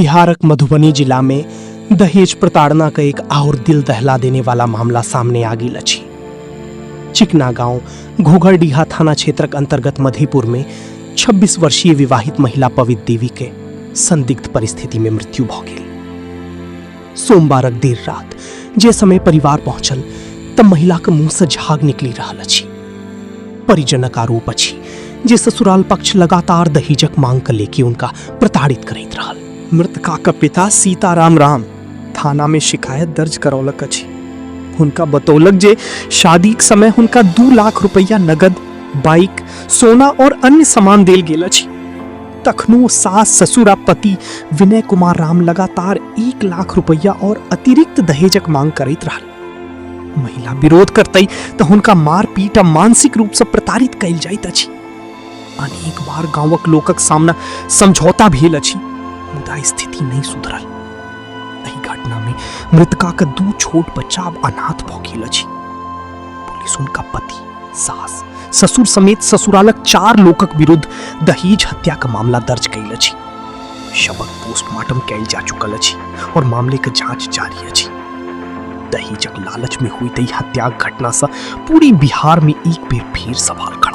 बिहारक मधुबनी जिला में दहेज प्रताड़ना का एक और दिल दहला देने वाला मामला सामने आ गेल अछि। चिकना गांव घोघरडीहा थाना क्षेत्रक अंतर्गत मधेपुर में 26 वर्षीय विवाहित महिला पवित देवी के संदिग्ध परिस्थिति में मृत्यु भ गेल। सोमवारक देर रात जे समय परिवार पहुंचल तब महिला के मुंह से झाग निकली रहल अछि। परिजनक आरोप अछि जे ससुराल पक्ष लगातार दहेजक मांग के लेके उनका प्रताड़ित करैत रहल। मृतका के पिता सीताराम राम थाना में शिकायत दर्ज करौलक अछि। हुनका बतौलक जे शादीक समय हुनका 2 लाख रुपया नगद, बाइक, सोना और अन्य सामान देल गेल अछि। तखनो सास ससुर आ पति विनय कुमार राम लगातार 1 लाख रुपया और अतिरिक्त दहेजक मांग करैत रहल। महिला विरोध करतै तऽ हुनका मारपीट आ मानसिक रूप से प्रताड़ित कयल जाइत अछि। अनेक बार गांवक लोकक सामना समझौता भेल अछि, मुदा स्थिति नहि सुधरल। एहि घटना में मृतका के 2 छोट बच्चा अब अनाथ भऽ गेल अछि। पुलिस हुनका पति, सास, ससुर समेत ससुरालक 4 लोकक विरुद्ध दहेज हत्या के मामला दर्ज कयल अछि। शवक पोस्टमार्टम कयल जा चुकल अछि और मामले के जांच जारी अछि। दहेजक लालच में हुई तई हत्याक घटना से पूरी बिहार में एक बेर फिर सवाल खड़ा